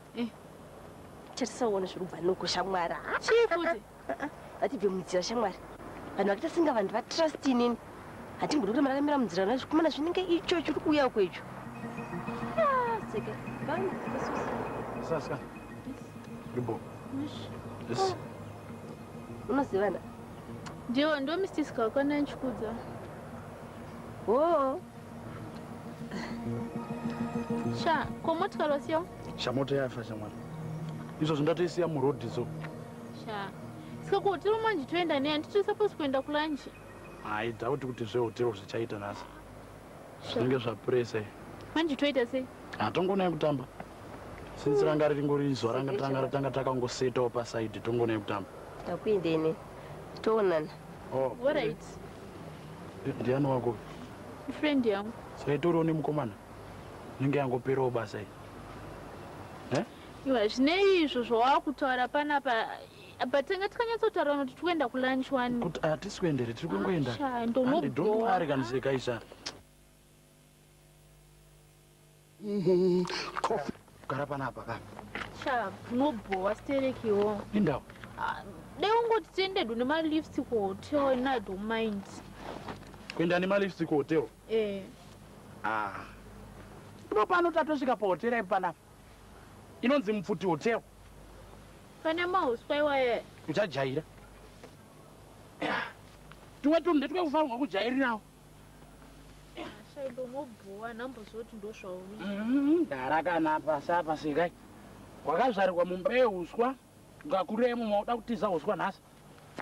Chatisaona zviri kubva noko shamwari. Chii futi? Ngatibve munzira shamwari. Vanhu vakaita singa vanhu vatrust inini. Hatimbodi kuramba takamira munzira nazvikomana zvinenge icho chiri kuuya uko icho. Ah, Sekai, bye. Sasika. Ribo. Yes. Unozivana? Ndiwo ndo Mr. Sikakwana nchikudza. Oh. Sha, ko motikari wasiya? Shamota yafa shamwari. Izvozvo ndatoisiya murodhi so. Sha. Saka kuhotero manje toenda nei? Handiti supposed kuenda kulunch. Hai, doubt kuti zvehotero zvichaita nhasi. Zvinenge zvapuresa. Manje toita sei? Hatongonai kutamba. Since ranga riringori zuva ranga tanga tanga takangosetawo pasaidi tongonai kutamba. Takuendeni. Toonana. Oh. Alright. Ndiani wako? Friend yangu. Saka itoriwo nemukomana. Inenge yangoperawo basa iyi. Eh? Iwa zvine izvo zvawakutaura panapa but tanga tikanyatsotaura kuti tikuenda kulunch wani. Kuti hatisi kuendere, tiri kungoenda. Sha, Hande, ndonobowa. don't worry kana sekaisa. Gara panapa ka. Sha, unobhowa stereki-wo. Indawo. Dai ungoti tiendedu nemalifts kuhotel and I don't mind. Kuenda nemalifts kuhotel. Eh. Ah. Ipo pano tatosvika pahotera ipo panapa. Inonzi Mupfuti Hotel. Pane mahuswa iwaya. Uchajaira. Tumwe tunhu ndetwekufanirwa kujairirawo. Sha, ndomobhowa nhambozoti ndozvauri. Gara kana pasi apa sekai. Wakazvarirwa mumba yeuswa. Ukakuremo mauda kutiza uswa nhasi.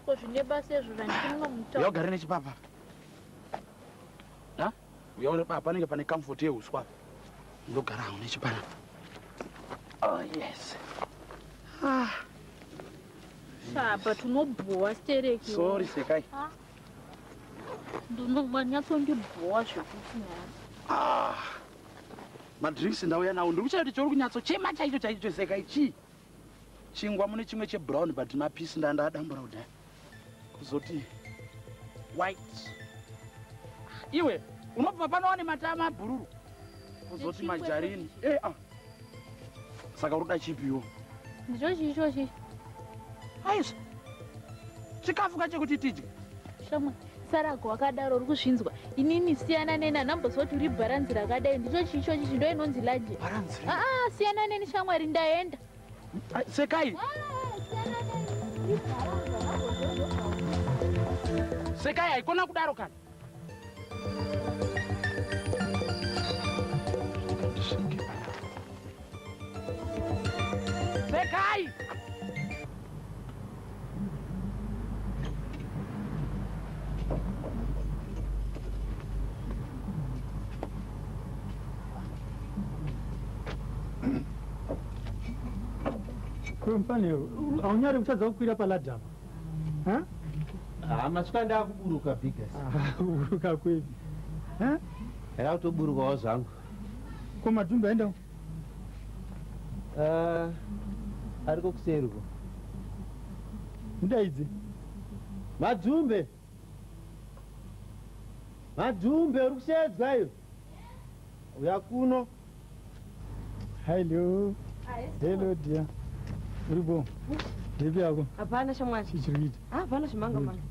Ko zvine basa izvo zvandiri munomuta. Uya ugare nechipapa. Ha? Uya une papa panenge pane comfort yeuswa. Ndogarawo nechipanapa. Oh yes. Ah. Sha, but unobhowa stereki. Sorry sekai. Ah. Ndinonyatsondibhowa zvekuti nhasi. Ah. Madrinks ndauya nawo. Ndiri kuchaya kuti chori kunyatsochema chaicho chaicho seka ichii. Chingwa mune chimwe chebrown but mapisi ndandadambura kudhaya. Kuzoti white. Iwe unobva pano wane matama abhururu. Kuzoti majarini. Eh ah. Saka uri kuda chipi iwo? Ndicho chichochi. Aizva. Chikafu kachekuti tidye. Shamwa, Sarako wakadaro uri kuzvinzwa. Inini siyana neni handamboziva kuti uri bharanzi rakadai. Ndicho chichochi chindo inonzi laje. Bharanzi. Ah, ah, siyana neni shamwari ndaenda. Sekai. Sekai haikona kudaro kana. Sekai. Mfanero, haunyari kutadza kukwira paladha apa? Ha, masvika ndakuburuka biggest. Kuburuka kwepi? Ndada kutoburukawo zvangu. Ko madhumbe aendawo? Ah, ariko kuseri uko. Mudaidze. Madhumbe. Madhumbe uri kushedzwa iyo. Uya kuno. Hello. Hello dear. Uri bo? Ndepi yako? Hapana shamwari. Chichiri kuita? Ah, hapana zvimanga manga.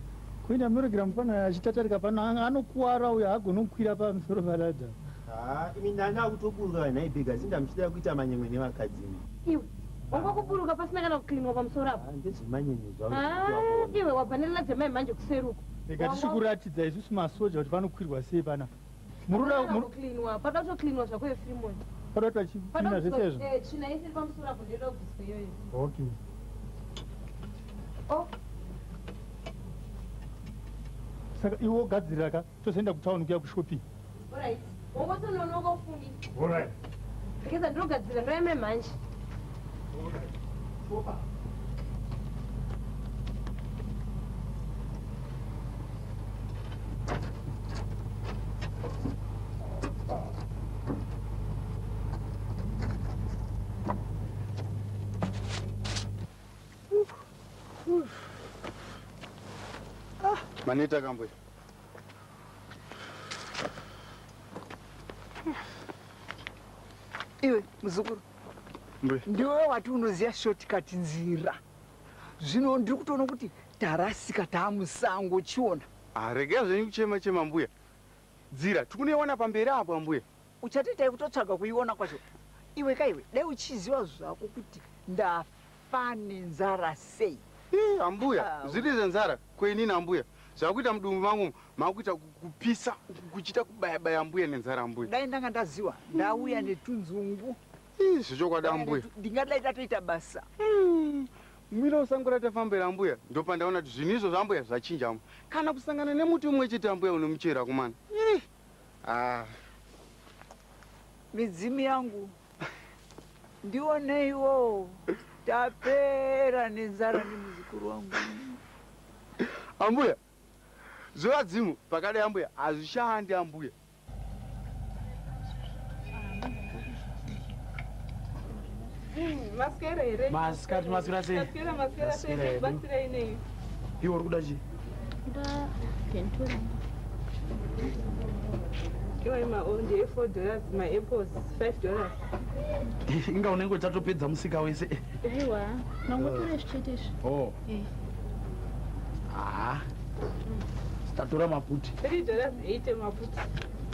Kuenda munoregera mufana achitatarika pano anokuwara uyo haagoni kukwira pamusoro paladha. Ha, imi ndanga kutoburuka nhai big asi ndamuchida kuita manyemwe nevakadzi imi. Iwe, wanga kuburuka pasina kana kuklinwa pamusoro apo. Ndezvemanyemwe zvavo. Ah, iwe wabva neladza mai manje kuseri uko. Rega tichikuratidza isusu masoja kuti panokwirwa sei panapa. Muruda kuklinwa, pada kutoklinwa zvako Efrimon. Pada kuti vachiklina zvese izvo. Eh, tsvina isiri pamusoro apo ndoida kubviswa iyoyo. Okay. Oh. Saka iwe wogadzirira ka tozoenda kutown kuya kushopping. Alright. Wongotononoka ufungi. Alright. Rekeza ndinogadzira ndoyame manje. Alright. Chopa. Maneta kambuya. Iwe muzukuru, ndiwe wati unoziva shortcut nzira. Zvino ndiri kutoona kuti tarasika taamusango chiona. Ah, regai zvenyu kuchema chema mbuya. Nzira tikunoiwana pamberi apo ambuya. Uchatoita yekutotsvaga kuiona kwacho. Iwe kaiwe, dai uchiziva zvako kuti ndafa nenzara sei. Ii, ambuya, zviri zvenzara ko inini ambuya. Zvakuita mudumbu mangu makuita kupisa kuchiita kubaya baya ambuya nenzara ambuya. Dai ndanga ndaziwa ndauya netunzungu. Ii, zvechokwadi ambuya. Ndingadai tatoita basa. Mira usango ratafambira ambuya ndopandaona kuti zvinhu izvo zvaambuya zvachinja ambuya. Kana kusangana nemuti umwe chete ambuya une muchero akomana. Ii, ah. Midzimu yangu ndioneiwo tapera nenzara nemuzukuru wangu. Ambuya, zvevadzimu pakadai ambuya hazvishandi ambuya. Maswera here? Masikati, maswera sei? Maswera, maswera sei? Maswera hedu. Batsirai nei? Iwe uri kuda chii? Nda ventura. Iwai maonde e 4 dollars, maapples 5 dollars. Inga unenge uchatopedza musika wese. Aiwa, mangotora zvichete izvi. Oh. Eh. Ah. Tatora maputi. 3 dollars 80 maputi.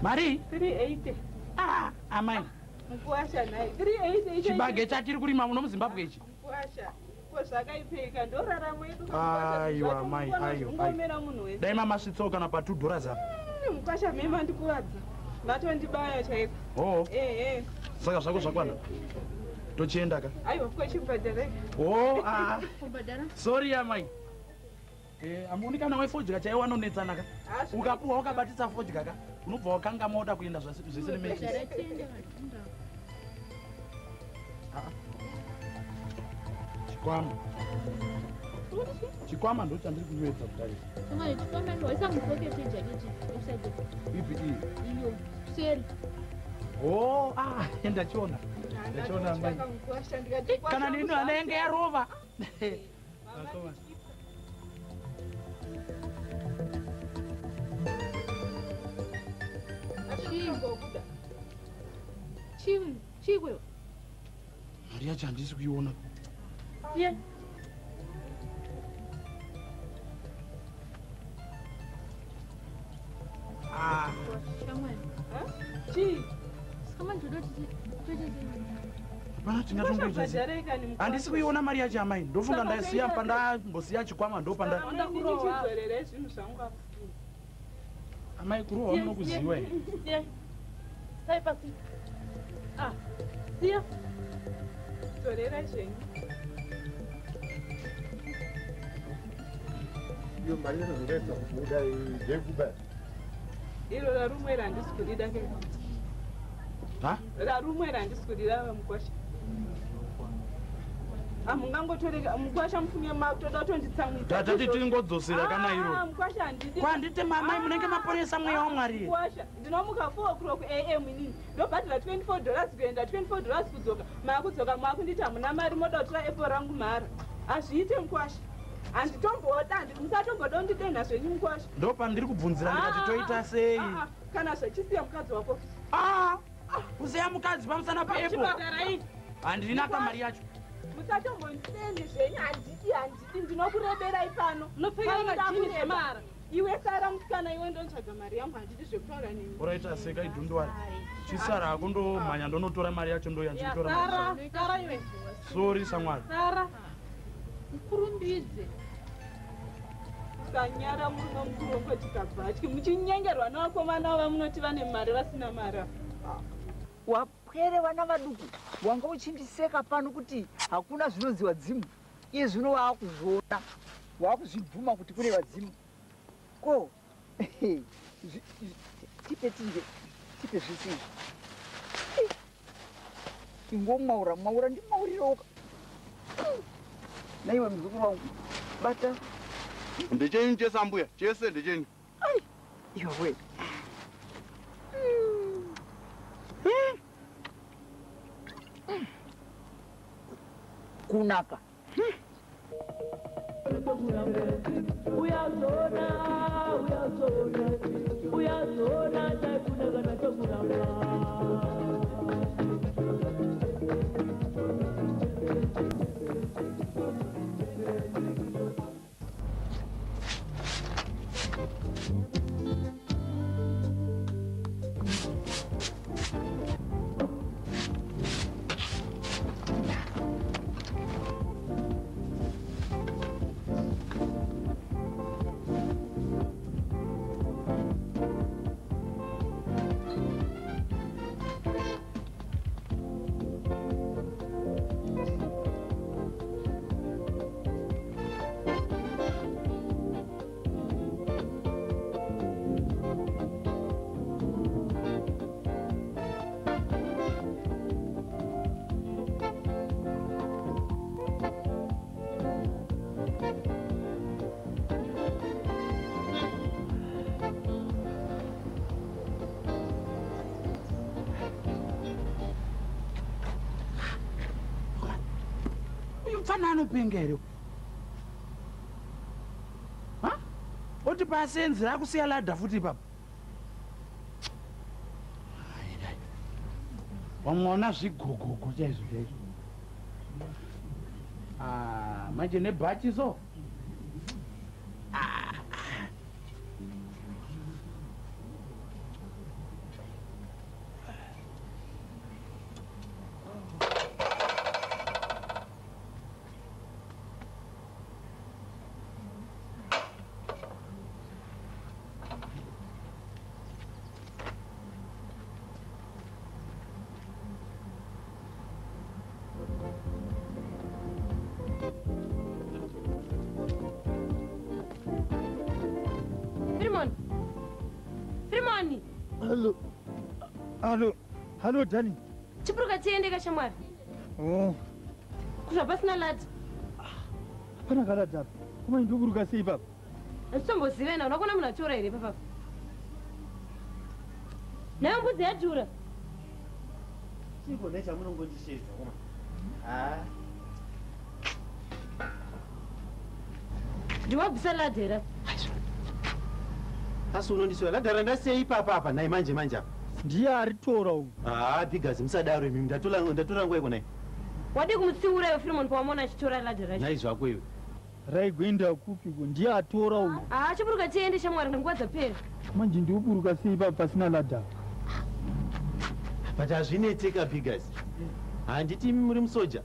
Mari? 380. Ah, amai. Mukuwasha nhai. 380 icho. Chibage chatiri kurima muno muZimbabwe ichi. Mukuwasha. Ko zvakaipeka ndoraramo yedu. Aiwa amai, aiwa. Zvingomera munhu wese. Dai mamasvitsawo kana pa 2 dollars apa. Mukwasha mhema mandikuvadza. Matondibaya chaiko. Oh. Eh eh. Saka zvako zvakwana. Tochienda ka. Aiwa kochibhadhara. Oh, ah. Kubhadhara? Sorry amai. Eh, amuoni kana wefodya chaiwo anonetsana ka. Ukapuwa wakabatisa fodya ka, unobva wakanga moda kuenda zvese nemechisi. Kubhadhara tiende vanhu. Chikwama. Chikwama ndo chandiri kuedza kutarisa. Shamwari, chikwama waisa mupocket yejaketi inside. Ipi iyi? Iyo, seri. Oh, ah, ndachiona. Ndachiona amai. Kana nini anenge yarova. Chii? Chii kwewe? Mari yacho handisi kuiona. Ye. Ah. Shamwari. Chii? Saka manje uda kuti toite sei? Hapana tingatongoita sei. Handisi kuiona mari yacho amai. Ndofunga ndaisiya pandambosiya chikwama ndopanda. Ndichidzorerei zvinhu zvangu apa. Amai kurohwa munokuziwa here? Siya. Sai pasi. Ah. Siya. Dzorerai zvenyu. Iyo mari inozonetsa kubuda ndeyekuba. Iro rarumwe iri handisi kurida ke. Ha? Rarumwe iri handisi kurida vamukwasha. Hamungangotoreka mukwasha mufunge makutoda kutonditsamwisa. Tatati tingodzosera kana iro. Ah, mukwasha handidi. Kwandite mamai munenge maporesa mweya waMwari. Mukwasha ndinomuka 4 o'clock am inini ndobhadhara 24 dollars kuenda 24 dollars kudzoka maakudzoka maakunditi hamuna mari moda kutora apple rangu mahara hazviite mukwasha handitomboda musatomboda kundidenha zvenyu mukwasha Ndopandiri kubvunzira ndikati toita sei? Ah, ah, kana zvachisiya mukadzi wako Ah, kusiya mukadzi pamusana peapple. Chibhadharai. Handina kamari yacho. musatombonditendi zvenyu handidi handidi ndinokureberai pano Unopfekera Pano majini ndakureba. zvemara. iwe sara musikana iwe ndontsvaga mari yangu handidi zvekutaura nemi Uraita seka idhundwari. Chisara hako ndomhanya ndonotora mari yacho ndoya ndichitora mari. Sara, Sara iwe. Sorry shamwari. Sara. Ukurumbidze. Usanyara murume mukuru wongotika bhatyi muchinyengerwa nevakomana vamunoti vane mari vasina mari apa. Wapwere vana vaduku wanga uchindiseka pano kuti hakuna zvinonzi vadzimu iye zvino waakuzviona waakuzvibvuma kuti kune vadzimu ko tipe tidye tipe zvisi izvi Ingomaura maura ndimauriroka. Naiwe muzukuru wangu bata. Ndechenyu chese ambuya, chese ndechenyu. Ai, iwe. Kunaka. Uyazona, uyazona, uyazona, taifuna kana tokuramba. Uyu mfana anopenga here? Ha? Oti pasenzera akusiya ladha futi ipapa. Wamwaona zvigogogo chaizvo chaizvo. Ah, manje nebhachi so. Ah. Firimoni. Firimoni. Hallo. Hallo. Hallo Dani. Chipuruka tiende kashamwari. Oh. Kuzva pasina lati. Hapana kalati apa. Kuma ndokuruka sei papa? Handitomboziva ina unokuona munhu achiora here papa? Nayo mbudzi yadhura. Chiko ne chamunongondisheedza koma. Ah. Ndiwabvisa ladha here? Asi unondisiya ladha randasiya ipapa apa nhai manje manje apa. Ndiye aritora uyu. Ah, bigazi musadaro imi ndatora ndatora nguva iko nhai. Wadii kumutsiura iwe Filimon pawamuona achitora ladha racho? Nhai zvako iwe. Raigoenda kupi ko ndiye atora uyu. Ah, chiburuka tiende shamwari nguva dzapera. Manje ndioburuka sei ipapa pasina ladha? But hazvinetseka biggers. Handiti imi muri musoja.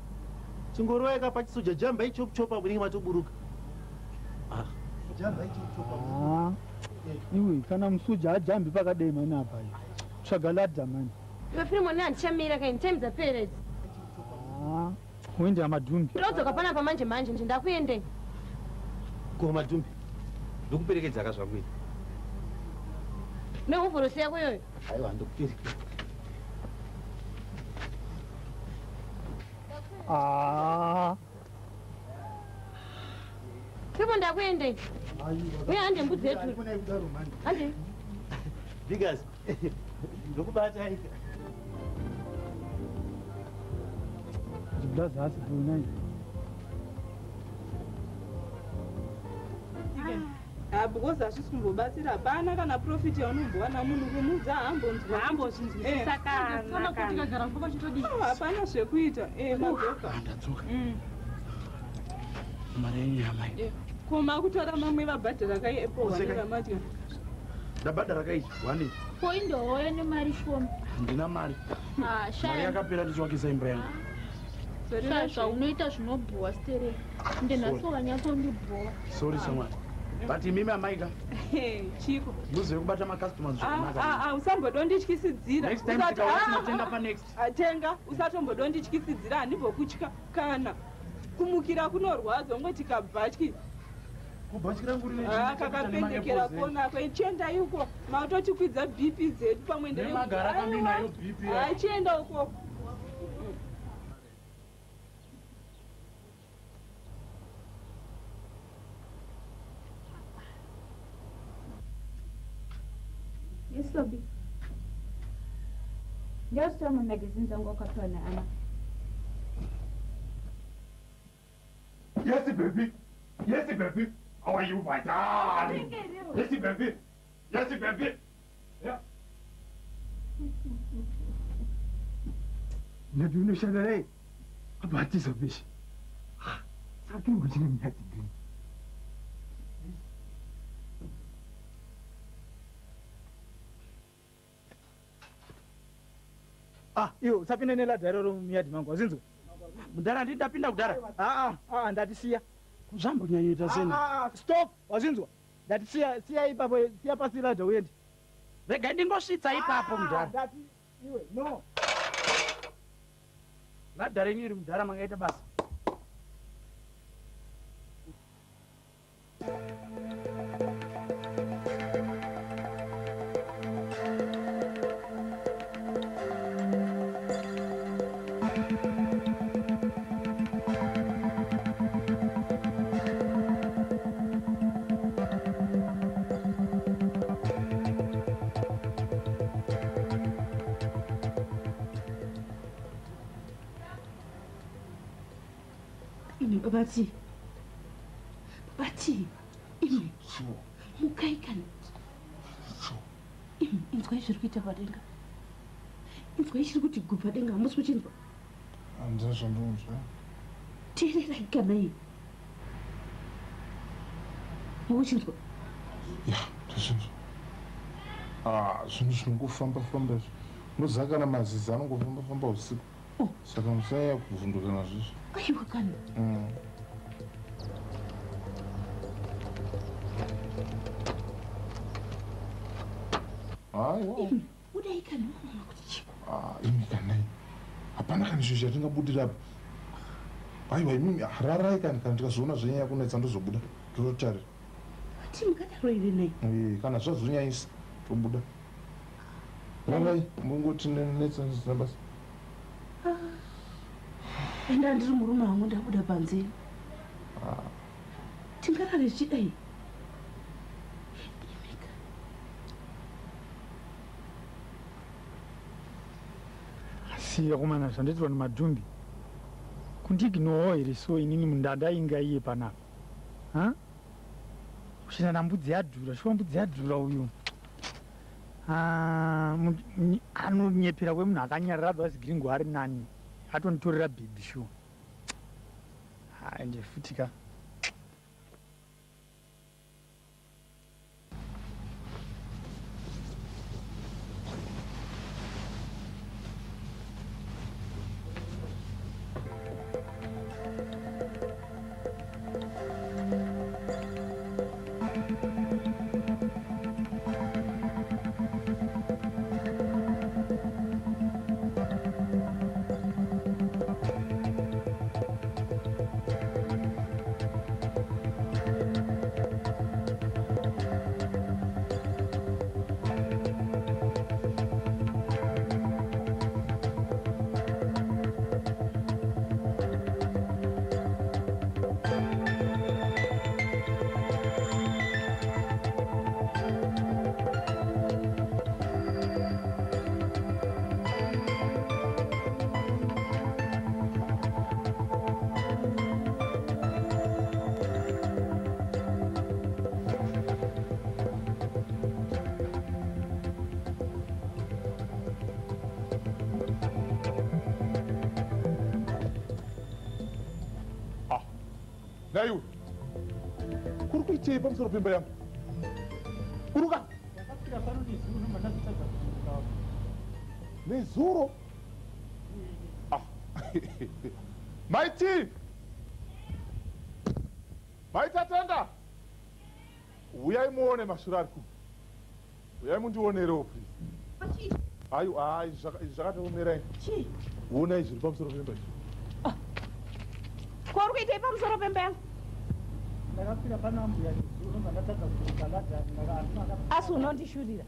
Chingorova yaka pachisoja jambai chop chop apo munenge matoburuka. Ah. Jambai chop chop apo. Ah. Iwe kana musoja ajambi pakadai mani apa. Tsvaga ladha mani. Iwe Filimon handichamira kaini time dzapera idzi. Ah. Uende amadhumbi. Ndodzoka panapa manje manje nje ndakuendei. Ko madhumbi. Ndokuperekedza ka zvangu ini. Nehovhorosi yako iyoyo. Aiwa ndokuperekedza. Ah. Fipo ndakuendei. Uye hande mbudzi yetu. Hande. Biggers. Ndokubata ika. Blaza hasi bhuna. Ah, because hazvisi kumbobatsira hapana kana profit yaunombowana munhu kumuudza haambonzwa Haambozvinzwisisa kana, kana. kana. Oh, hapana zvekuita Eh, madzoka Ndadzoka. Mm. Mari yenyama iyi. Eh, ko makutora mamwe vabhadhara kai apple Useka. one ramadya Ndabhadhara kai one. Ko indohoya nemari shoma. Handina mari. Ah, Mari shaya. yakapera ndichiwakisa imba yangu. Shaya zvaunoita zvinobhowa stereki. Ende nhasi wakanyatsondibhowa. Sorry shamwari. But imimi amaika Chiko. muzive kubata macustomers Ah, zvakanaka. ah, ah, usambodondityisidzira Next time Usati- tikauya ah, tinotenga ah, panext. ah, tenga usatombodondityisidzira handimbokutya kana kumukira kunorwadza ungoti kabhatyi Kubhatyi rangu rine Ah, kakapendekera konako chienda uko matotikwidza bp dzedu pamwe Nemagara kaminayo BP yacho. chienda uko Yes, Sobi. Ndiyazvitora mamagazini dzangu wakapiwa naana. Yes, baby. Yes, baby. How are you, my darling? Yes, baby. Yes, baby. Yeah. Ndati unoshanda nei? Apa atiza peshe. Saka ngochine mnyati green. Ah, iwe usapinde neladha iroro muyadhi mangu wazinzwa? Mudhara handiti ndapinda kudhara. Ah, ah, ndatisiya. Zvambonyanyoita sena. Ah, ah, stop, wazinzwa? Ndati siya siya ipapo, siya pasi ladha uende. Regai ndingosvitsa ipapo mudhara. Ndati iwe no. Ladha renyu iri mudhara mangaita basa. Imi baba T. Baba T. Imi. Mukai kana. Imi inzwai zviri kuita padenga. Inzwai chiri kuti gu padenga hamusi kuchinzwa. Handina zvandinzwa. Teererai kana iyi. Mukuchinzwa. Ya, ndazvinzwa. Ah, zvinhu zvinongofamba famba izvi. Unoziva kana mazizi anongofamba famba usiku. Saka musanyanya kuvhunduka nazvo izvi. Aiwa kana. Aiwa. Imi budai kana unoona kuti chiko. Ah, imi kanai. Hapana kana chinhu chatingabudira apa. Aiwa imimi rarai kani kana ndikazoona zvanyanya kunetsa ndozobuda. Ndototarira. Ati mukadaro here nai. Eh, kana zvazonyanyisa tobuda. Rarai mungoti netsa zvisina basa. Enda ndiri murume wangu ndabuda panze. Ah. Tingarare zvichidai. Asi akomana zvandoitirwa nemadhumbi kundiignowo here so inini mundanda inga iye panapa ha kuchena nambudzi yadhura shuwa mbudzi yadhura uyu ah, anonyepera kwemunhu akanyarara otherwise gringo ari nani atonditorera bhebhi shuwa ende futi ka Ah, naiwe kuri kuitei pamusoro pemba yangu buruka nezuro ah. maiti maitatenda uyai muone mashura ari kuno uyai mundionerewo please ayo haa izvi zvakatoomerai onai zviri pamusoro pemba izvi ah. Ko uri kuitei pamusoro pemba yangu? Ndakafira pana ambuya nezuro ndatadza kuburuka ladha. Asi unondishurira.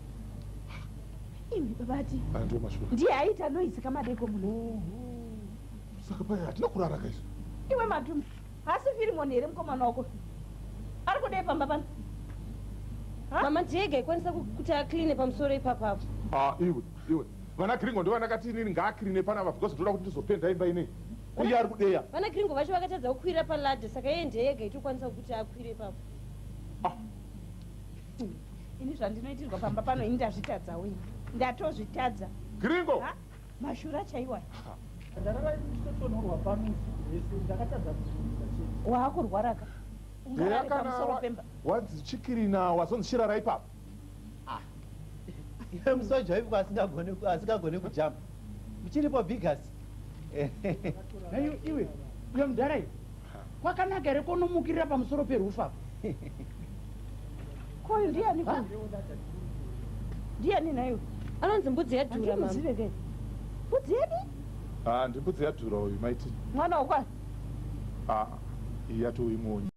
Imi babati. Ah, ndiwo mashura. Ndiye aita noise kamadeko muno. Saka paya hatina kurara kaizvo. Iwe Matumbi, hasi Firimoni here mukomana wako? Ari kudei pamba pano? Mama ndiye ega aikwanisa kuti acleane pamusoro ipapapo. Ah, iwe, iwe. Vana Gringo ndovanakati inini ngaacleane panapa because ndoda kuti ndizopenda imba inei. Uye ari kudeya. Vana Gringo vacho vakatadza kukwira paladder saka iye ndiye ega aitokwanisa kuti akwire ipapo. Ah. Ini zvandinoitirwa pamba pano ini ndazvitadzawo ini. Ndatozvitadza. Gringo! Mashura chaiwo aya. Ndarara ndichitotonhorwa pano usiku hwese ndakatadza kusununguka chete. Waakurwara ka? Ungarare pamusoro pemba. Wanzi chikirina wazonzi chirara ipapo. Ah. Iwe musoja waipi asingagone asingagone kujamba. Muchiripo biggest. Nayo iwe uyo mudhara iwe. Kwakanaka here konomukirira pamusoro perufu apa? Koyo ndiyani ko? Ndiyani naiwe? Anonzi mbudzi yadhura mama. Handimuzive ke. Mbudzi yedu? Ah, ndimbudzi yadhura uyu maiti. Mwana wakwani? Ah, iyi yatoimonyi.